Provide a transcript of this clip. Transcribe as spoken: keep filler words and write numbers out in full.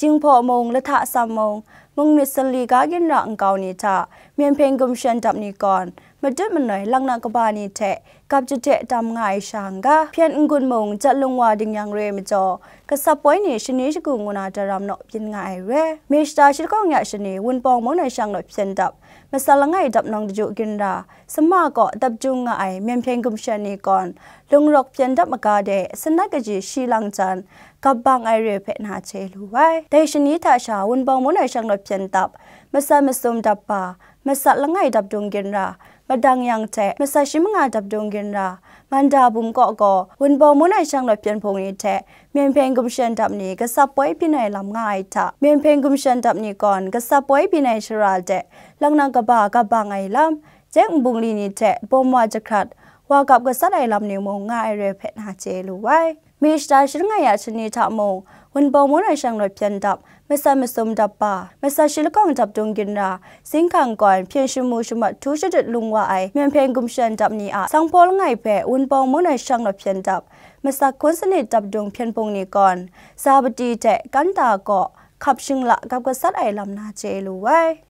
Jinghpaw mung, Lahta Sam mung, mung myit sanli ga ginra nkau ni hta Myen Hpyen Gumshawn dap ni gawn matut manoi laknak kaba ni hte gap jahte tam nga ai sha n ga, Hpyen N-gun mung, Jat Lung Wa Ding Yang re ai majaw, gasap poi ni shani shagu ngu na daram naw byin nga ai re. Mei shata shi lahkawng ya shani Wunpawng mung na shang rawt hpyen dap masat langai dap nawng daju ginra, Sama kaw dap dung nga ai Myen Hpyen Gumshawn ni gawn lungrawk hpyen dap maga de sanat kaji shi lang jan, gap bang ai re hpe na chye lu ai. Dai shani hta sha Wunpawng mung na shang rawt hpyen dap masat masum dap ba, masat langai dap dung ginra, madang yang hte masat shi manga dap dung ginra, Manda bum kaw gaw Wunpawng mung na shang rawt hpyen hpung ni hte Myen Hpyen Gumshawn dap ni gasap poi byin ai lam nga ai hta, Myen Hpyen Gumshawn dap ni gawn gasap poi byin ai shara de laknak kaba gap bang ai lam, Jek Nbungli ni hte bawm wa jahkrat, wa gap gasat ai lam ni mung nga ai re hpe na chye lu ai. Mei shata shi langai ya shani hta mung, Wunpawng mung na shang rawt hpyen dap masat masum dap ba, masat shi lahkawng dap dung ginra, Zinghkang kawn hpyen shamu shamat htu shadut lung wa ai Myen Hpyen Gumshawn dap ni a sanghpaw langai hpe Wunpawng mung na shang rawt hpyen dap masat hkun sanit dap dung hpyen hpung ni gawn, Zapati hte Kanta kaw hkap shingla gap gasat ai lam na chye lu ai.